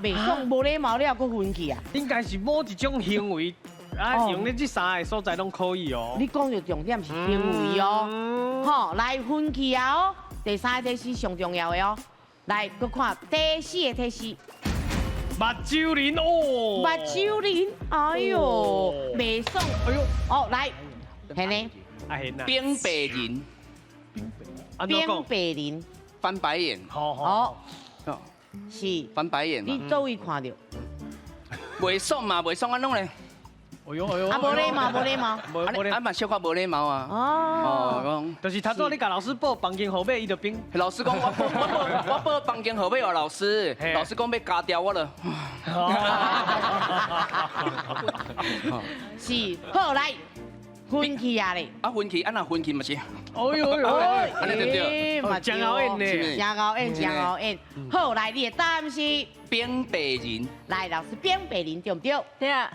袂爽，無禮貌了，閣分去啊？應該是某一種行為，啊，用咧這三個所在攏可以哦。你講著重點是行為哦，好，來分去啊哦。第三個提示上重要的哦，來，閣看第四個提示。目睭仁哦。目睭仁，哎喲，袂爽，哎喲，哦，來，係呢？阿賢啊。扁白人。扁白人。翻白眼。好好。是。翻白眼。你佗位看著？袂爽嘛，袂爽按怎咧？哎呦哎呦！啊，無禮貌，無禮貌。啊嘛小可無禮貌啊。哦，講。就是頭拄你共老師報房間號碼，伊就變。老師講我報房間號碼予老師，老師講欲加掉我了。是，好來，分去啊咧。啊分去，啊若分去嘛是。哎呦哎呦，按呢對毋對？真𠢕演呢，真𠢕演，真𠢕演。好，來，你的答案是扁白人。來，老師扁白人對毋對？對。哎。